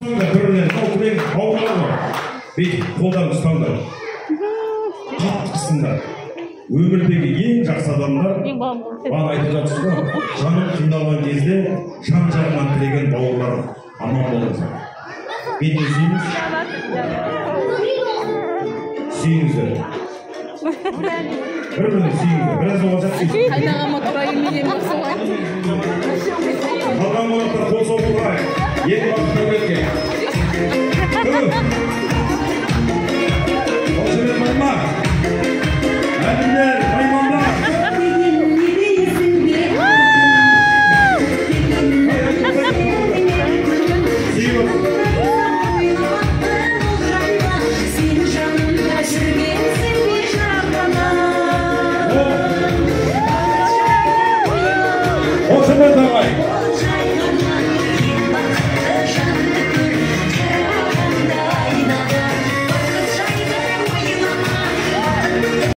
Ұстаңдар бір-бірінен, мынау кілең бауырлар ғой. Бүйтіп қолдан ұстаңдар. Қатты қысыңдар. Өмірдегі ең жақсы адамдар, бағана айтып жатырсыз ғой, жаның қиналған кезде жан жағынан тілеген бауырлар, аман болыңыздар. Бетінен сүйіңіз. Сүйіңіздер. Бір-бірін сүйіңіздер. Біраз болған сияқты. Қайнағама тура келмеген болса. Қалған қонақтар, қол соғып отырайық. Ең бақытты әулетке.